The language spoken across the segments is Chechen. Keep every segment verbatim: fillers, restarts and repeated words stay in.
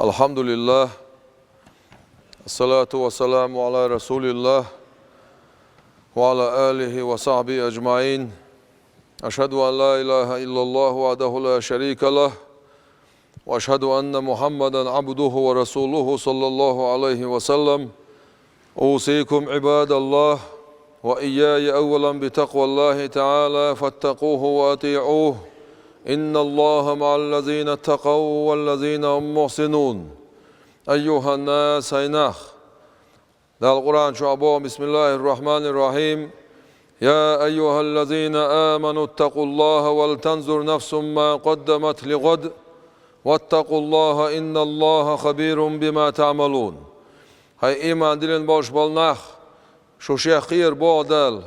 الحمد لله، الصلاة والسلام على رسول الله وعلى آله وصحبه أجمعين. أشهد أن لا إله إلا الله وحده لا شريك له، وأشهد أن محمدا عبده ورسوله صلى الله عليه وسلم. أوصيكم عباد الله وإياي أولا بتقوى الله تعالى فاتقوه وأطيعوه. إن الله مع الذين اتقوا والذين هم محسنون. أيها الناس, хӀай нах. Дала Къуръан чу боху: بسم الله الرحمن الرحيم. يا أيها الذين آمنوا اتقوا الله ولتنظر نفس ما قدمت لغد واتقوا الله إن الله خبير بما تعملون. ХӀай иман диллина болуш болу нах, шу шех кхера, боху Дала.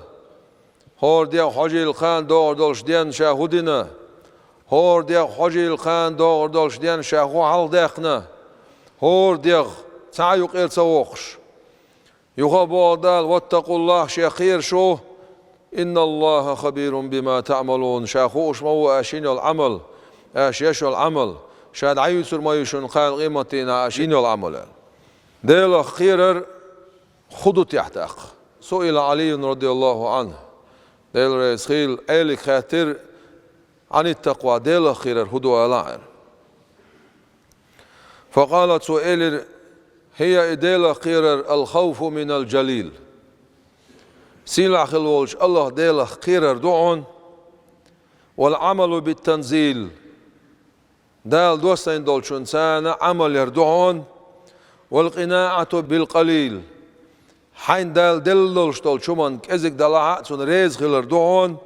ХӀора дегӀ хьожийла кхана догӀур долуш ден ша хӀун дина? ХӀора дегӀ хьожийла кхана догӀур долуш ден ша хӀун хьалхадаьккхина? ХӀора дегӀ цхьа а юкъера ца воккхуш. Юха а боху Дала: واتقوا الله, шех кхера шу. إن الله خبير بما تعملون. Ша хууш ма ву аша йина йолу Ӏамал, аша еш йолу Ӏамал. Ша дӀаюьйцур ма ю шуна кхана къематдийнахь аша йина йолу Ӏамал аьлла. Делах кхерар хӀун ду техь тӀаккха? سئل علي رضي الله عنه, Дела реза хила, Ӏелига хаьттира: عن التقوى, Делах кхерар хӀун ду алахьара? فقال, цо элира: هي, и Делах кхерар, الخوف من الجليل. Сийлахь хила волчу АллахӀ Делах кхерар ду хьуна, والعمل بالتنزيل, Дала доссийна долчунна Ӏамал яр ду хьуна, والقناعة بالقليل, хьайна Дала делла долуш долчу хӀуманна кӀезиг далахь а цунна реза хилар ду хьуна,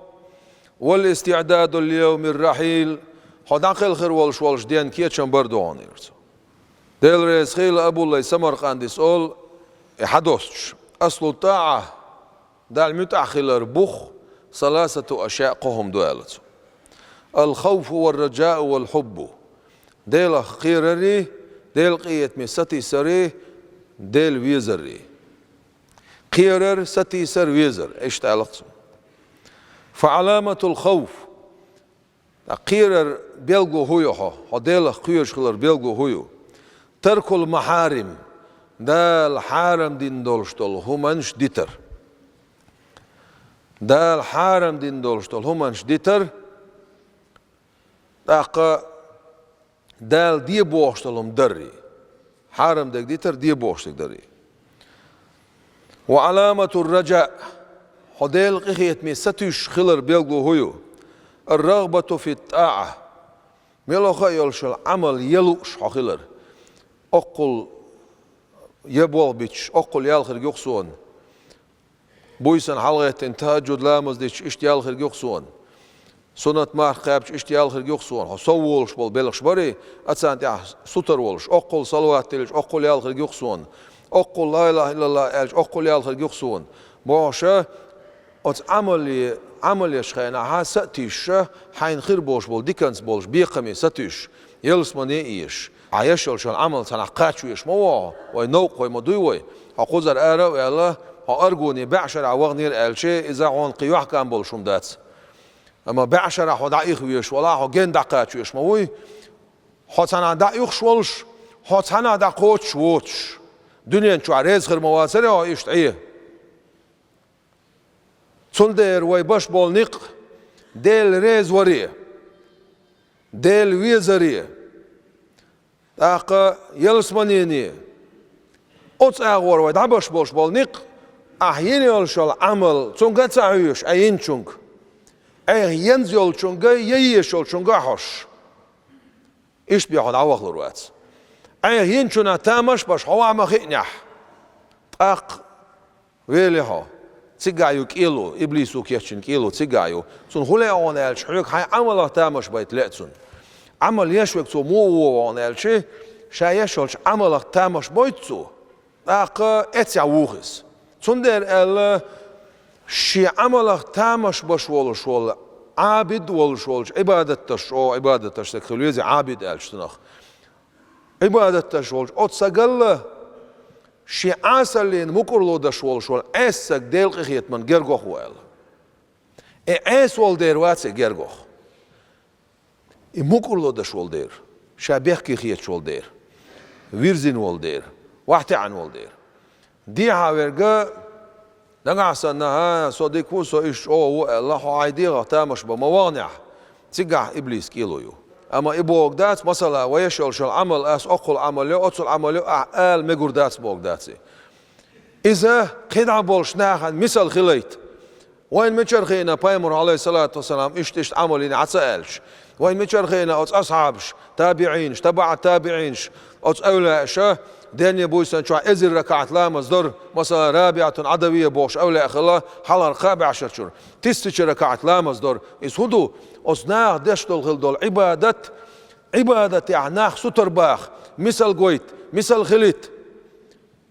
والاستعداد ليوم الرحيل, хьо дӀакхелхина волуш волчу денна кечам бар ду хьуна, элира цо. Дела реза хила, Абуллай Самаркъандис олу, и хьадоссуш: أصل الطاعة, Далла муьтӀахь хилар бух, ثلاثة أشياء, кхо хӀума ду, аьлла цо. الخوف والرجاء والحب. Делах кхерарий, Делан къинхетаме сатийсарий, Дела везарий. Кхерар, сатийсар, везар, иштта аьлла цо. فعلامة الخوف, ткъа кхерар билгало хӀун ю хьо, хьо Делах кхоьруш хилар билгало хӀун ю? ترك المحارم, Дала хьарам дина долуш долу хӀуманаш дитар. Дала хьарам дина долуш долу хӀуманаш дитар, тӀаккха Дала де бохуш долу хӀума даррий. Хьарам дерг дитар, де бохуш дерг даррий. وعلامة الرجاء, хьо Делан къинхетаме сатуьйсуш хилар билгало хӀун ю? الرغبة في الطاعة, мелхо а йолуш йолу Ӏамал ян лууш хьо хилар. Оккхул я болх бичуш, оккхул ял хирг ю-кх суна. Буьйсанна хьалагӀеттина тахӀаджуд ламаз дича, иштта ял хирг ю-кх суна. Суннат марха кхаьбча, иштта ял хирг ю-кх суна. Хьо сов волуш болу белхаш барий, а царна тӀехь сутара волуш, оккхул салават диллича, оккхул ял хирг ю-кх суна. Оккхул ла илахӀа иллаллахӀ аьлча, оккхул ял хирг ю-кх суна. Бохуша, оцу Ӏамале, Ӏамал еш хенахь а са а тийсуша, хьайна хир болуш болу диканца болуш бекхаме сатуьйсуш, ялсамане а езаш. Ахь еш йолчу Ӏамал цхьанхьа кхача веш ма ву хьо, вай новкъахой ма дуй вай. Хьо кхузара ара а ваьлла, хьо аргуне бӀешарахь ваханера аьлча, иза хьуна кхин йохкам болуш хӀума дац. Амма бӀешарахь хьо дӀаиха веш валахь, хьо гена дӀакхача веш ма вуй. Хьо цхьанхьа дӀаоьхуш волуш, хьо цхьанхьа дӀакхочуш воцуш, дуьнен чохь реза хир ма вацара хьо иштта Ӏе. Цундела вай беш болу некъ Дела реза варе, Дела везаре, тӀаккха ялсаманене. Оцу агӀор вай дӀабеш болуш болу некъ, ахь йина йолуш йолу Ӏамал цуьнга ца хьоьжуш, Ӏе йинчуьнга, Ӏеха янза йолчуьнга я езаш йолчуьнга а хьожуш. Иштта бен хьо дӀавахалур вац. Ӏеха йинчунах тамаш а беш хьо ваха ма хиънехь, тӀаккха вели хьо. Цигахь ю кӀело, иблисо кечйина кӀело цигахь ю. Цунна хӀун лаьа хьуна аьлча, хьоьга хьайн Ӏамалах тамаш байта лаьа цунна. Ӏамал еш верг цо муха воху хьуна аьлча, ша еш йолчу Ӏамалах тамаш бойту цо, тӀаккха эццехь вуху иза. Цундела аьлла, шен Ӏамалах тамаш беш волуш волу, Ӏабид волуш волчу, Ӏибадат деш, о, Ӏибадат деш стаг хила веза Ӏабид аьлча цунах. Ӏибадат деш волчу оцу стагал шен Ӏесаллина мукӀарло деш волуш волу Ӏеса стаг Делан къинхетаман гергох ву аьлла. И Ӏеса волу дера вац и гергох. И мукӀарло деш волу дера, ша бехке хеташ волу дера. вирзина волу дера, вахь таьӀна волу дера. Дехьа верг, нагахь санна, хӀа, со дика ву, со иштта чӀогӀа ву аьлла, хьо хьайн дегӀах тамаш бан ма ваханехь, цигахь иблис кӀело ю. Амма и бохург дац, масала, вай еш йолуш йолу Ӏамал, ас оккхул Ӏамал йо, оццул Ӏамал йо, ахь ала мегар дац бохург дац и. Иза кхидӀа болуш нахана мисал хилийта. Вайна мичара хиъна пайхамар, Ӏалайхиссалату вассалам, иштта-иштта Ӏамал йина хьа ца аьлча? Вайна мичара хиъна оцу асхьабаш, табиӀинаш, табаӀат табиӀинаш, оцу эвлаьаша, денна буьйсанна чохь эзар ракаӀат ламаз дора, масала, РабиӀатун Ӏадавия бохуш эвлаьа хилла хьалхара кхаа бӀешарчуьра, тиссача ракаӀат ламаз дора. Иза хӀун ду? Оцу наха деш долу хила долу Ӏибадат, Ӏибадатехь нах сутара баха, мисал гойта, мисал хилийта.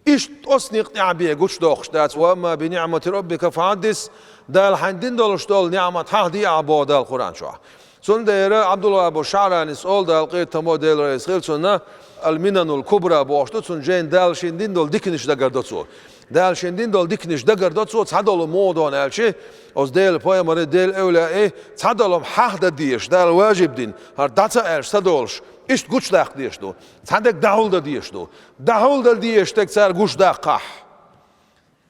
Иштта оцу некъа тӀехь бен гучудоккхуш дац: «Ва амма би ниӀмати раббика фахьаддис», Дала хьайна дина долуш долу ниӀмат хьахаде ахь боху Дала Къуръан чохь. Цундела Ӏабдулваххьаб ШаӀранис олу, Дала къинхетам бойла, Дела реза хила цунна, «Ал-Минанул Кубра» бохуш ду, цунна жайна Дала шена дина долу диканаш дагардо цо. Дала шена дина долу диканаш дагардо цо, цхьадолу муха ду аьлча, оцу Делан пайхамарий, Делан эвлаий, цхьадолу хьахадан дезаш, Дала важиб дина, хӀара дӀа ца аьлча ца долуш, иштта гучудаккха дезаш ду. Цхьа дерг дӀахьулдан дезаш ду. ДӀахьулдан дезаш дерг цара гучудаккхахь,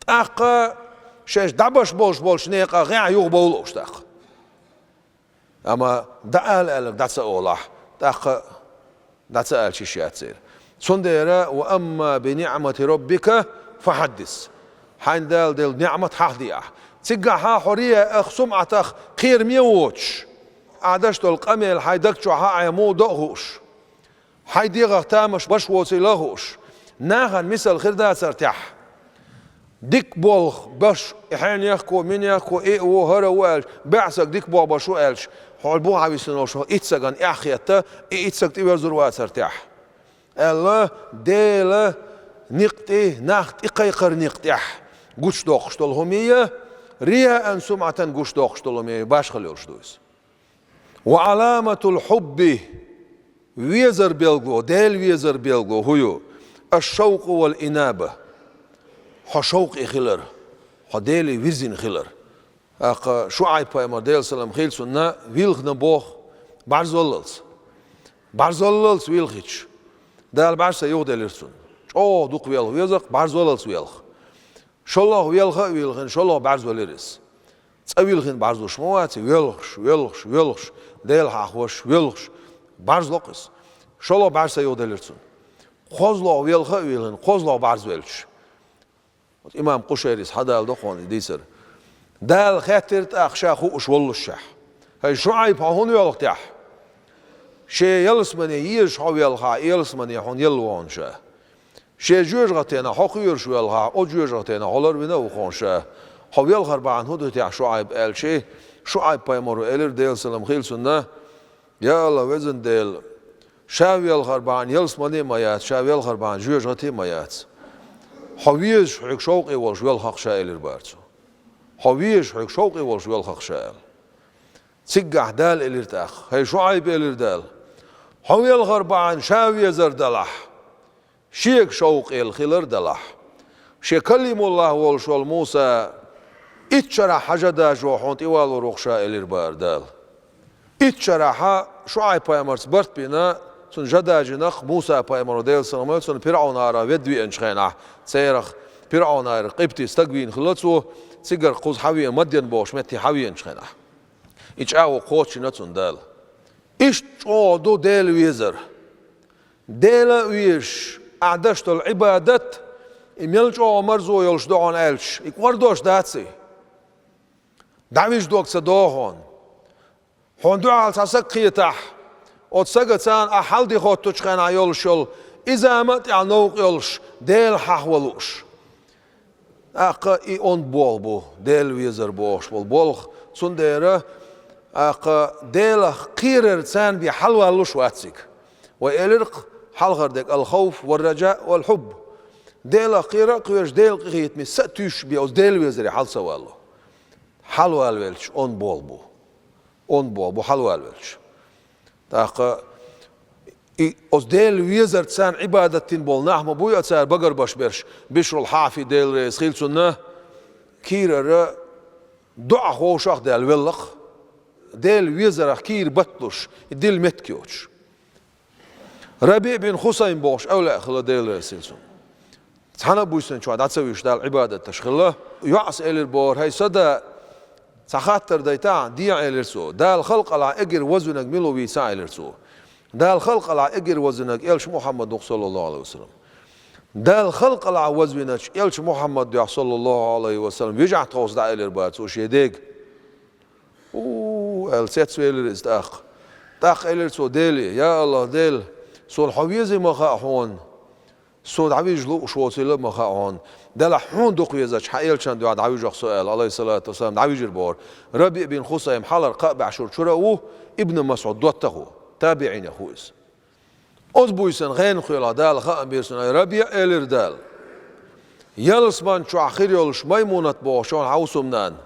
тӀаккха шаьш дӀабеш болуш болчу некъа гӀехь юхабовла уьш тӀаккха. Амма дӀаала аьлларг дӀа ца олахь, тӀаккха дӀа ца аьлча йиш яц церан. Цундела: «Ва амма би ниӀмати раббика фахьаддис». Хьайна Дала делла ниӀмат хьахаде ахь. Цигахь хьо рияах, сумӀатах кхераме а воцуш, ахь деш долу къамел хьайн даг чохь а Ӏеммо а до а хууш. Хьайн дегӀах тамаш беш воцийла а хууш, нахана мисал хир дацара техь. Дика болх беш, и хьенехко, минехко, и а ву, хӀара а ву аьлча, бӀе стаг дика болх беш ву аьлча, хьо бухахь висина волуш итт стагана эхь хетта, и итт стаг тӀеверзур вацара техь. Аьлла, Делан некъа тӀе, нах тӀекхайкхар некъа тӀехь гучудоккхуш долу хӀума я, рияан, сумӀатан гучудоккхуш долу хӀума я, башхалла йолуш ду иза. «Ва Ӏаламатул хьубби», везар билгало, Дела везар билгало хӀун ю? «Аш-шавкъу вал инаба». Хьо шовкъе хилар, хьо Деле вирзина хилар. ТӀаккха ШуӀайб-пайхамар, Делан салам хила цунна, вилхина боху бӀаьрзоллалц. БӀаьрзоллалц вилхича, Дала бӀаьрса юхаделира цунна. ЧӀогӀа дукха велха веза-кх, бӀаьрзоллалц велха. ШолгӀа велха а вилхина, шолгӀа бӀаьрзоллира иза. ЦӀа вилхина бӀаьрзуш ма вац, воьлхуш, воьлхуш, воьлхуш, Дела хьахош, воьлхуш, бӀаьрзло-кх иза. ШолгӀа бӀаьрса юхаделира цунна. КхозлагӀа велха а вилхина, кхозлагӀа бӀаьрзавелча. Имам Къушайрис хьадалдо хьуна и дийцар. Дала хаьттира тӀаккха ша хууш воллушехь: «ХӀай ШуӀайб, хьо хӀунда воьлху техь? Шен ялсамане езаш хьо воьлхахь, и ялсамане хьуна елла ву хьуна ша. Шен жоьжахатенах хьо кхоьруш воьлхахь, оцу жоьжахатенах хьо ларвина а ву хьуна ша. Хьо велхар бахьана хӀун ду техь, ШуӀайб?» аьлча, ШуӀайб-пайхамаро элира, Делан салам хила цунна: «Я АллахӀ, Везан Дела, ша велхар бахьана ялсамане а ма яц, ша велхар бахьана жоьжахате а ма яц. Хьо везаш, хьоьга шовкъе волуш воьлху-кх ша», — элира бара цо. «Хьо везаш, хьоьга шовкъе волуш воьлху-кх ша», — аьлла. Цигахь Дала элира тӀаккха: «ХӀай ШуӀайб, — элира Дала, — хьо велхар бахьана ша везар делахь, шега шовкъе хилар делахь, шен Калимуллахь волуш волу Муса итт шарахь хьан жа дажо хьуна тӀевалор ву-кх ша», — элира бара Дала. Итт шарахь ШуӀайб-пайхамарца барт бина, цунна жа дажийна-кх Муса-пайхамаро, Делан салам хуьлда цунна, ПирӀавнагӀарах ведда веанчу хенахь, церах ПирӀавнагӀар къибти стаг вийна хилла цо, цигара кхуза хьан веана, Мадьян бохучу метте хьан веанчу хенахь. И чӀагӀо кхочушйина цунна Дала. Иштта чӀогӀа ду Дела везар. Дела а везаш, ахь деш долу Ӏибадат, и мел чӀогӀа марзо йолуш ду хьуна аьлча, и кӀордош дац и? ДӀавижа дог ца догӀу хьуна. Хьуна дуьхьал цхьа саг кхетахь, оцу сагаца ахь хьал-де хӀоттучу хенахь йолуш йолу, иза ма а тӀехь новкъа йолуш, Дела хьахо лууш. ТӀаккха и онда болх бу, Дела везар бохуш болу болх, цундела тӀаккха Делах кхерар царна бен хьалаваллуш вац цига. Вай элира-кх хьалхара дерг: «Ал-хауф, вар-раджаъ, вал-хьубб». Делах кхера а кхоьруш, Делан къинхетаме са а туьйсуш бен оцу Дела везаре хьал ца валло. Хьалавалавелча онда болх бу. Онда болх бу хьалавалавелча. ТӀаккха и оцу Дела везарца царна Ӏибадат дина болу нах ма буй а цара багарбеш берш, Бишрул-Хьафи, Дела реза хила цунна, кийрара доӀа ховшах а даьлла велла-кх, Дела везарах кийра батлуш, и дилла меттиг йоцуш. Рабиъ бин Хусайм бохуш эвлаъ хилла, Дела реза хила цунна. Цхьана а буьйсанна чохь дӀа ца вуьйш Далла Ӏибадаташ хилла. ЙоӀас элира бохура: «ХӀай сан да, цхьа хаттар дайтахьа, дехьа», — элира цо. «Дала халкъалахь эггара вазвинарг мила ву вийцахьа», — элира цо. «Дала халкъалахь эггара вазвинарг элча Мухьаммад ву, саллаллаху Ӏалайхи ва саллам». Дала халкъалахь вазвинарг элча Мухьаммад ву, саллаллаху Ӏалайхи ва саллам, вижахь тховса дӀа, элира бохура цо шен дега. «У-у-у», — аьлла, цецвелира иза тӀаккха. ТӀаккха элира цо Деле: «Я АллахӀ, Дела, суна хьо везий ма хаьа хьуна, со дӀавижа лууш воцийла а ма хаьа хьуна. Делахь хьуна дукха везача хьан элчанна дуьхьа дӀавижа-кх со», — аьлла, Ӏалайхиссалату вассалам, дӀавижира бохура. Рабиъ бин Хусайм хьалхара кхаа бӀаьшерчура а ву, Ибн МасӀуд доттагӀа ву, табиӀинех ву иза. Оцу буьйсанна гӀенах кхоьлахь Дала хаам бира цунна: «Ай Рабиъ, — элира Дала, — ялсаман чохь хир йолуш Маймунат бохуш йолу хьан хӀусамнана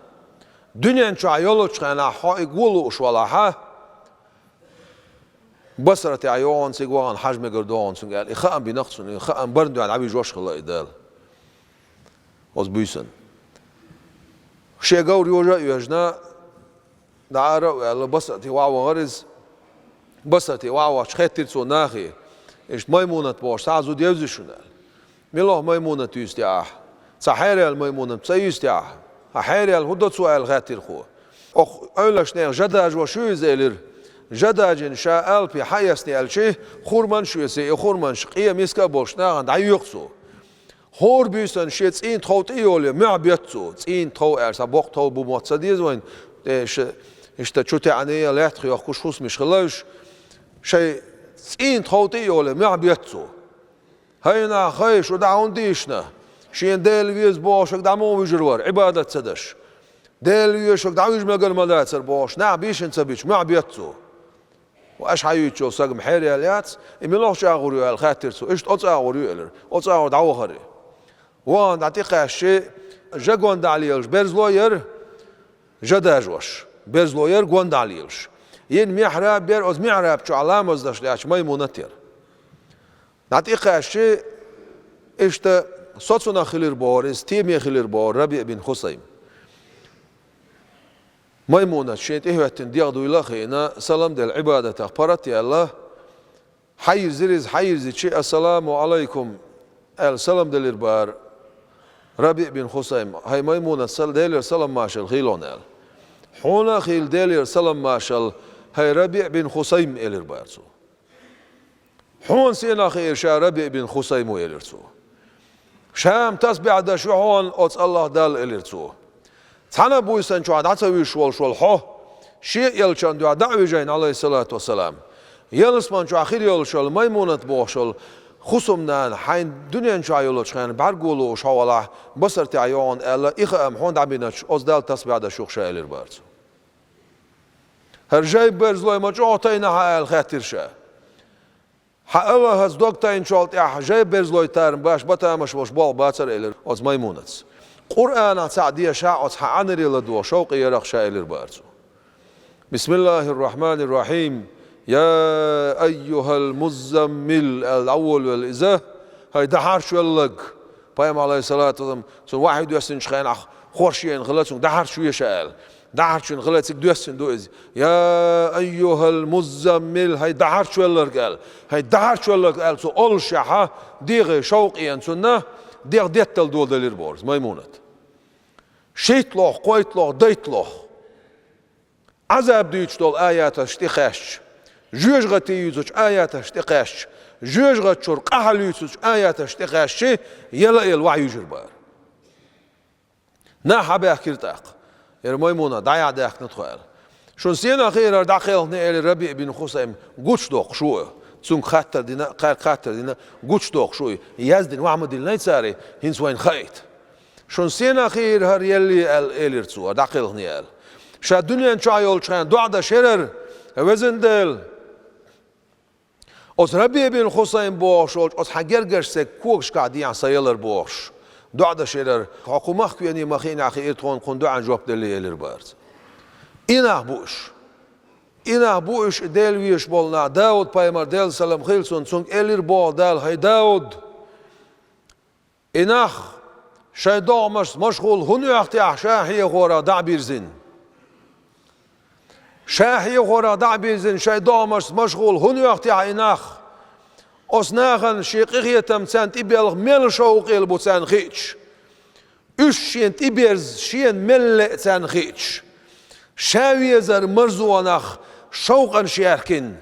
дуьнен чохь йолучу хенахь хьо и гӀо лууш валахьа, Басратехь йогӀу цига, вахана хьажа мегар догӀу цуьнга», — аьлла, и хаам бина-кх цунна, и хаам барна дуьхьа дӀавижош хилла и Дала. Оцу буьйсанна шен говр йожа а йоьжна, дӀа ара а ваьлла, Басрате охьавахара иза. Басрате охьавахча, хаьттира цо нахе: «Иштта Маймунат бохуш цхьа а зуда евзий шуна?» — аьлла. «Мила ву Маймунат юьйцу техьа ахь? Цхьа хьераяьлла Маймунат ца юьйцу техьа? Хьан хьераяьлла хӀун до цо?» — аьлла, хаьттира цо. «Оха Ӏуьллаш нехан Жадаж ваша ю иза», — элира. «Жадажин ша алапе хьаэцна аьлча, хурманаш оьций, и хурманаш къен миска а болуш нахана дӀайоькху цо. ХӀора буьйсанна шен цӀийнан тхов тӀе а йолий, мохь боьтту цо». ЦӀийнан тхов аьлча, цхьа боккха тхов бу моццу ца деза вайна, тӀе ш-, иштта чу таьӀний а, лаьттах йохкуш хӀусамаш хилла уьш. Шайн цӀийнан тхов тӀе а йолий, мохь боьтту цо. «ХӀай нах, хӀай, шу дӀа хӀунда дийшина? Шена Дела веза бохуш дӀа муха вуьжур вара, Ӏибадат ца деш? Дела везаш дӀавижа мегар ма дацара», — бохуш, нах бийшина ца бича, мохь боьтту цо. «Ва аша хьаюьйцучу сагам хьераяьлла яц, и муьлхачу агӀор ю?» — аьлла, хаьттира цо. «Иштта оцу агӀор ю», — элира. Оцу агӀор дӀавахара и. Вахана дӀа тӀекхаьчча, жа гондахьа лелаш берзло яра, Жадаж ваша, берзло яра гондахьа лелаш. Йина михьраб яра, оцу михьраб чохь ламаз деш лаьтташ Маймунат яра. ДӀа тӀекхаьчча, иштта со цунах хилира бохура иза, теме хилира бохура Рабиъ бин Хусайм. Маймунат шен тӀехӀоьттина дегӀ дуйла а хиъна, салам делла, Ӏибадатах паргӀат а яьлла, хьайирзира иза, хьайирзича: «Ассаламу Ӏалайкум», — аьлла, салам делира бохура Рабиъ бин Хусайм. «ХӀай Маймунат, сал-, Делера салам-маршалла хуьлда хьуна», — аьлла. «Хьуна а хуьлда Делера салам-маршалла, хӀай Рабиъ бин Хусайм», — элира бохура цо. «Хьуна сенах хиира ша Рабиъ бин Хусайм ву?» — элира цо. «Ша-м тасбихь деш ву хьуна оцу АллахӀ Далла», — элира цо. «Цхьана а буьйсанна чохь дӀа ца вуьжуш волуш волу хьо шен элчанна дуьхьа дӀа а вижина, Ӏалайхиссалату вассалам, ялсаман чохь хир йолуш йолу Маймунат бохуш йолу хӀусамнана хьайна дуьнен чохь йолучу хенахь бӀаьрго лууш хьо валахь, Басратехь йогӀу аьлла, и хаам хьуна дӀабиначу, оцу Далла тасбихь деш ву-кх ша», — элира бохура цо. «ХӀара жайба берзлой ма чӀогӀа тайна хьан?» — аьлла, хаьттира ша. «Хьан АллахӀаца дог тайначул тӀаьхьа жайба берзлой тарна баш батамаш волуш болх бацара», — элира оцу Маймунаца. «Къуръанах цхьаъ дешахь, оцу хьан Ӏаьнаре ладогӀа шовкъе яра-кх ша», — элира бохура цо. «Бисмиллахир-рахманир-рахим. Я айюхал муззаммил», — аьлла, дӀаволавелла иза. «ХӀай, дӀахьарчвелларг». Пайхамар, Ӏалайхиссалату вассалам, цунна вахьий доьссинчу хенахь хорша еана хилла цуьнга, дӀахьарчвеша аьлла. ДӀахьарчвина хилла, цига доьссина ду иза. «Я айюхал муззаммил», хӀай, дӀахьарчвелларг аьлла. «ХӀай, дӀахьарчвелларг» аьлла, цо оллушехь, дегӀе шовкъ еана цунна, дегӀ деттал доладелира бохура Маймунат. ШийтталгӀа, кхойтталгӀа, дайтталгӀа Ӏазаб дуьйцуш долу аяташ тӀекхаьчча, жоьжахати юьйцучу аяташ тӀекхаьчча, жоьжахати чуьра къахьал юьйцучу аяташ тӀекхаьчча, яла а елла вахьий юьжура бохура. Нах хьабаьхкира тӀаккха. «ХӀара Маймуна, дӀаяхьа даьхкина тхо», — аьлла. «Шуна сенах хиира хӀара дӀакхелхина?» — элира Рабиъ бин Хусайм. «Гучудоккхуш ву». Цуьнга хаттар дина, кхаьрга хаттар дина, «Гучудоккхуш ву». Яздина вахьа ма диллинай цара, хӀинца вайна хаийта. «Шуна сенах хиира хӀара елли?» — аьлла, элира цо, «хӀара дӀакхелхина?» — аьлла. Ша дуьнен чохь йолчу хенахь доӀа деш яра хӀара: «Везан Дела, оцу Рабиъ бин Хусайм бохуш волчу оцу хьан гергарчу стеган когашкахь дехьа сан ялар», — бохуш, доӀа деш яра хӀара. «Хьо кху махкене ма хиънехь хиира тхуна, кхунна доьӀан жоп деллий», — элира бохура цо. И нах бу уьш. И нах бу уьш, и Дела везаш болу нах. Дауд-пайхамар, Делан салам хуьлда цунна, цуьнга элира боху Дала: «ХӀай Дауд, и нах шайн догӀмашца машгӀул хӀунда оьху техьа ша хьехорах дӀа а бирзина? Ша хьехорах дӀа а бирзина, шайн догӀмашца машгӀул хӀунда оьху техьа и нах? Оцу нахана шен къинхетам царна тӀебелха мел шовкъе бу царна хиъча, уьш шена тӀеберза, шена мел лаьа царна хиъча, ша везар марзонах шовкъанаш яьхкина,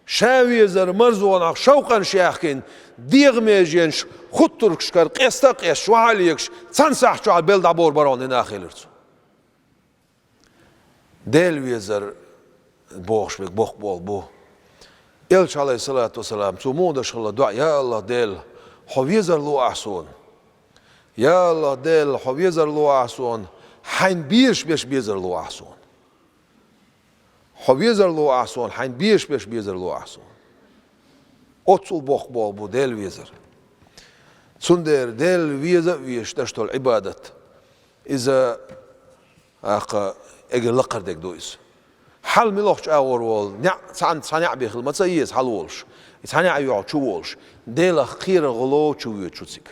ша везар марзонах шовкъанаш яьхкина, дегӀан меженаш хуттургашкара къеста а къесташ, вахьа а легаш, цхьана сахьт чохь белла дӀабора бара хьуна и нах, элира цо. Дела везар бохуш верг боккха болх бу. Элча, Ӏалайхиссалату вассалам, цо муха деш хилла доӀа: «Я АллахӀ Дела, хьо везар ло ахь суна. Я АллахӀ Дела, хьо везар ло ахь суна, хьайна безаш берш безар ло ахь суна. Хьо везар ло ахь суна, хьайна безаш берш безар ло ахь суна». Оццул боккха болх бу Дела везар. Цундела Дела веза а везаш деш долу Ӏибадат, иза, тӀаккха, эггара лакхара дерг ду иза. Хьал муьлххачу агӀор волу неӀ, цхьана, цхьа неӀ бен хила ма ца еза хьал волуш. И цхьа неӀ йохьу чу волуш, Делах кхерар гӀо ло чу воьду шу цига.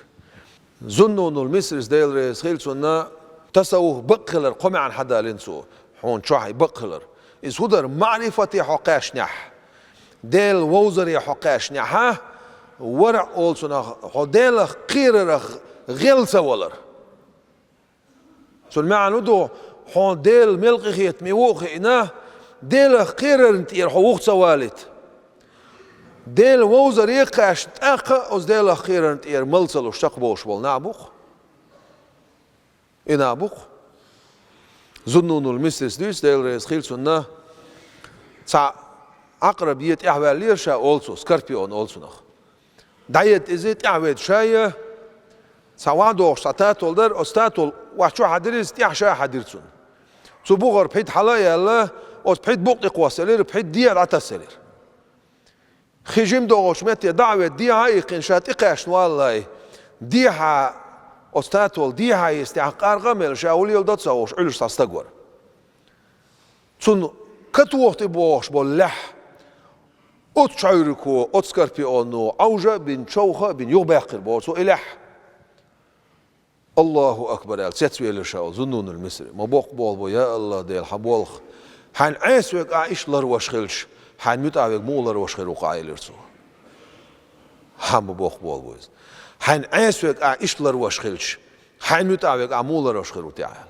Зуннунул Мисрис, Дела реза хила цунна, тасаввуф бакъ хилар кхо маьӀна хьадалийна цо, хьуна чохь и бакъ хилар. Иза хӀун дара? МаӀрифате хьо кхаьчнехь, Дела вовзаре хьо кхаьчнехь, вараъ олу цунах, хьо Делах кхерарах гӀел ца валар. Цуьнан маьӀна ду, хьуна Дела мел къинхетаме ву а хиъна, Делах кхерарна тӀера хьо вуха ца валийта. Дела вовзаре кхаьчна, тӀаккха а оцу Делах кхерарна тӀера мала ца луш чекхболуш болу нах бу-кх. И нах бу-кх. Зуннунул Мисрис дуьйцу, Дела реза хила цунна, цхьа Ӏакъраб е тӀаьхьаваьллера ша, олу цо, скорпион олу цунах. ДӀаедда иза, тӀаьхьаведда ша е, цхьа вахьа дохуш цхьа татол дара, оцу татол вахьа чу хьаьдира иза, тӀаьхьа ша хьаьдира цунна. Цу бухара пхьида хьала а яьлла, оцу пхьида букъ тӀе кхоссаелира, пхьида дехьа дӀатассаелира. Хи жима догӀучу метте дӀа а ведда, дехьа а иккхина, ша тӀекхаьчна валлалц, дехьа, оцу татол дехьа йисинехь, къаркъа а мелла, ша хӀун леладо ца хууш, Ӏуьллуш цхьа стаг вара. Цунна катоха тӀе богӀуш болу лаьхьа оцу чхьуьйригехь, оцу скорпионо Ӏовжа а бина, човха а бина, юхабаьккхира боху цо и лаьхьа. «Аллаху акбар», – аьлла, цецвелира ша олу Зуннунул Мисри. «Ма боккха болх бу, я АллахӀ Дела, хьан болх. Хьайна Ӏеса верг ахь иштта ларвеш хилча, хьайна муьтӀахь верг муха ларвеш хир ву-кх ахь?» – элира цо. «Хьан ма боккха болх бу иза. Хьайна Ӏеса верг ахь иштта ларвеш хилча, хьайна муьтӀахь верг ахь муха ларвеш хир ву-те?» – аьлла.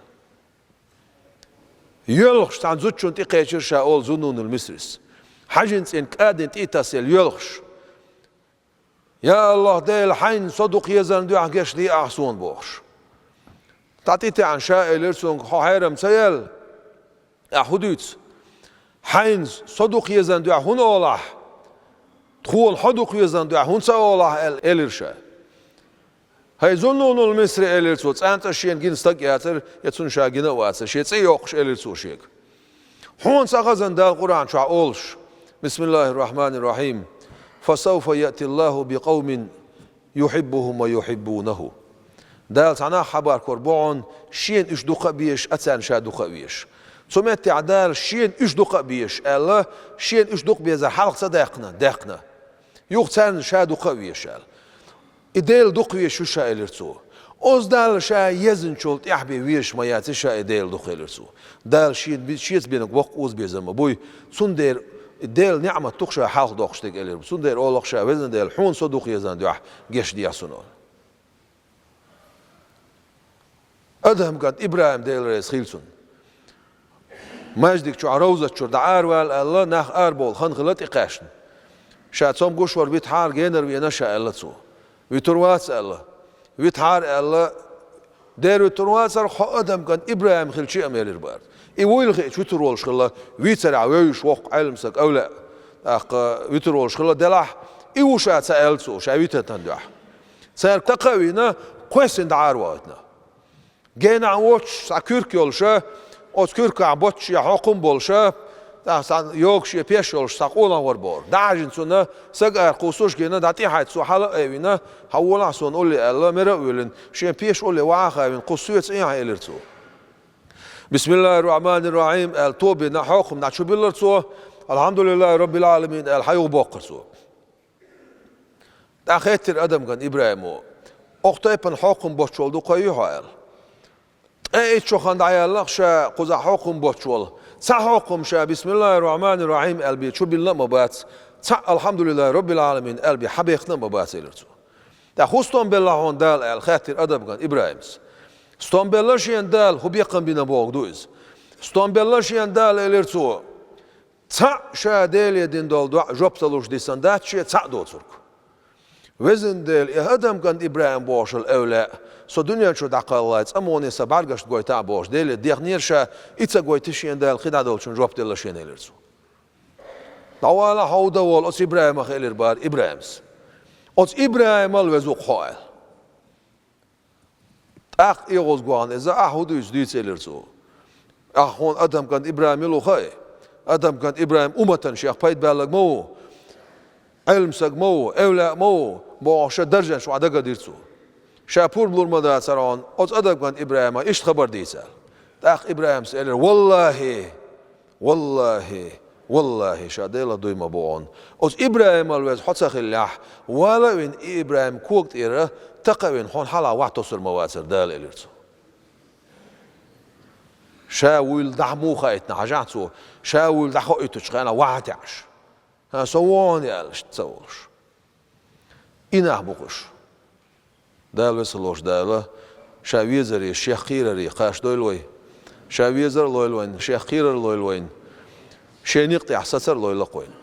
Йоьлхуш цхьана зудчунна тӀекхечира ша олу Зуннунул Мисрис. Хьаьжин цӀийнан кӀадина тӀе а тасаелла йоьлхуш: «Я АллахӀ Дела, хьайна со дукха езарна дуьхьа гечде ахь суна», – бохуш. ДӀа тӀетаьӀна ша элира цуьнга: «Хьо хьерам ца яьлла? Ахь хӀун дуьйцу? Хьайна со дукха езарна дуьхьа хӀунда олу ахь? Тхуна хьо дукха езарна дуьхьа хӀунда ца олу ахь?» – аьлла, элира ша. «ХӀай, Зуннунул Мисри, – элира цо, цкъа а шена гина стаг яцара, я цунна ша гина а вацара, шен цӀе йоккхуш элира цо шега. – Хьуна ца хезна Дала Къуръан чохь олуш: „Бисмиллахир-рахманир-рахим. Фасавфа яътиллаху бикъавмин юхиббухум ва юхиббунаху“. Дала цхьа нах хьабахкор бу хьуна, шена уьш дукха а безаш, а царна ша дукха а везаш. Цу меттехь Дала шена уьш дукха а безаш аьлла, шена уьш дукха безар хьалха ца даьккхина, даьккхина. Юха царна ша дукха а везаш аьлла. И Дела дукха везаш ву ша», – элира цо. «Оцу Далла ша езначул тӀаьхьа бен везаш ма яц ша и Дела дукха», – элира цо. Дала шена би-, шеца бинарг боккха озабезам ма буй, цундела и Делан неӀмат ду-кх ша хьалха доккхуш дерг, элира. Цундела олу-кх ша: «Везан Дела, хьуна со дукха езарна дуьхьа гечде суна», – олу. Адам кӀант ИбрахӀим, Дела реза хила цунна, маьждиг чохь, ровзат чуьра дӀа аравала аьлла, нах арабовла хан хилла тӀекхаьчна. Ша цомгуш вара, витахьара, генара вена ша аьлла цо. Витур вац аьлла. Витахьара аьлла, дера витур вацара, хьо Адам кӀант ИбрахӀим хилча а мелира бара. И вуйла хиъча витур волуш хилла, вийцарехь вевзаш воккха Ӏелам стаг, эвлаъ, тӀаккха витур волуш хилла делахь, и ву ша ца аьлла цо, ша витатан дуьхьа. Цара такха а вийна, кхоьссина дӀа аравахийтина. Генахь воцуш, цхьа куьрка йолуша, оцу куьркахь боццуш я хьокхам болуша, тӀаккха цхьа йогуш я пеш йолуш цхьа къонах вара бохура. ДӀахьаьжна цунна, сага ара кхуссуш гина, дӀа тӀехьайта цо хьала а айвина, хьан волахь суна улле аьлла, мера а воьллина, шен пеш улле вахьа а хавина, кху соьца айхьа элира цо. «Бисмиллахир-рахманир-рахим», – аьлла, тоба бина, хьокхам дӀа чу биллира цо, «Алхьамдулиллахи Раббил Ӏаламин», – аьлла, хьан юха боккхура цо. ТӀаккха хаьттира Адам кӀант ИбрахӀимо: «Окху тайпана хьокхам боцуш волу дукха ю хьо?» – аьлла. Ткъе итт шо хан дӀаяьлла-кх ша кхузахь хьокхам боцуш волу. Цхьа хьокхам ша «Бисмиллахир-рахманир-рахим» аьлла бен чу биллина а ма бац. Цхьаъ «Алхьамдулиллахи Роббил Ӏаламин» аьлла бен хьабехкана а ма бац, элира цо. ТӀаккха: «ХӀун стом белла хьона Дала?» — аьлла хаьттира адаман кӀанта ИбрахӀимас. «Стом белла шена Дала, хӀун бекхам бина бохург ду иза. Стом белла шена Дала, — элира цо, — цхьаъ ша Деле дина долу доӀа жоп ца луш дисина дац шен цхьаъ доцург. Везан Дела, и адаман кӀант ИбрахӀим бохуш волу эвлаяъ со дуьнен чу дӀакхалхале, цӀа ма вахана сан бӀаьргашна гойту бохуш, Деле дехнера ша, и ца гойту шена Дала, кхин дӀа долчунна жоп делла шена», — элира цо. «ДӀавала, хьо хӀун дан волу оцу ИбрахӀимах?» — элира бара ИбрахӀимас. «Оцу ИбрахӀимал веза ву-кх хьо», — аьлла. ТӀаккха эгӀазгахь иза: «Ахь хӀун дуьйцу, дуьйцу», — элира цо. «Ахь хьуна адаман кӀант ИбрахӀим мила ву хаьий? Адаман кӀант ИбрахӀим умматана шех пайда баьлларг ма ву, Ӏелам стаг ма ву, эвлаяъ ма ву», — бохуш, даржанаш охьадагадира цо. Ша пурба лур ма дацара хьуна оцу адаман кӀант ИбрахӀимах иштта хабар дийца аьлла. ТӀаккха ИбрахӀимас элира: «ВаллахӀи, валлахӀи, валлахӀи, ша Делах дуй ма боху хьуна. Оцу ИбрахӀимал веза хьо ца хиллехь, вала а вина, и ИбрахӀим кога тӀера такха а вина, хьуна хьалха вахьа тосур ма вацара Дала», — элира цо. Ша вуйла дӀа муха хаийтина хьажахь цо, ша вуйла дӀахоуьйтучу хенахь вахьа а таьӀаш. «ХӀан, со вон», — аьлла, иштта ца волуш. И нах бу-кх уьш. Дала, веза волчу Дала, Ша везаре, Шех кхераре кхаж дойла вай. Ша везар а лойла вайна, Шех кхерар а лойла вайна. Шен некъа тӀехь сацар а лойла-кх вайна.